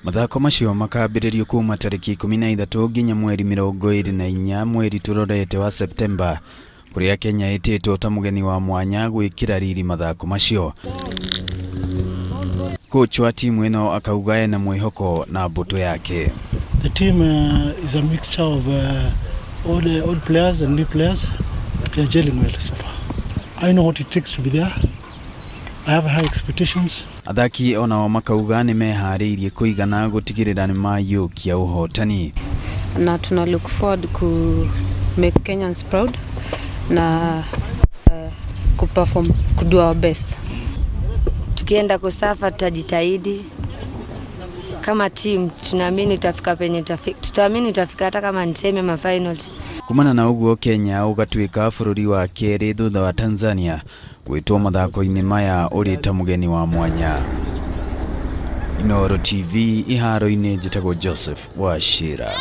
Mathako macio makambĩrĩrio kuma tarĩki 13 nginya mweri 24 mweri tũrorete wa Septemba, kũrĩa Kenya ĩtĩtwo ta mũgeni wa mwanya gwĩkĩra riri mathako macio. Coach wa timu ĩno akauga ena mwĩhoko na mbũtũ yake. The team is a mixture of old players and new players. They are gelling well so far. I know what it takes to be there. I have high expectations. Athaki onao makauga nĩ meharĩirie kũigana gũtigĩrĩra nĩ maiyũkia ũhotani. Na tuna look forward ku make Kenyans proud na ku perform, ku do our best. Tukienda COSAFA tutajitahidi kama team, tunaamini tutafika penye tutafika, tutaamini tutafika hata kama niseme ma finals. Kumana na ũguo, Kenya ũgatuĩka bũrũri wa kerĩ thutha wa Tanzania gwĩtwo mathako-inĩ maya ũrĩ ta mũgeni wa mwanya. Inooro TV iharo-inĩ, njĩtagwo Joseph Wachira.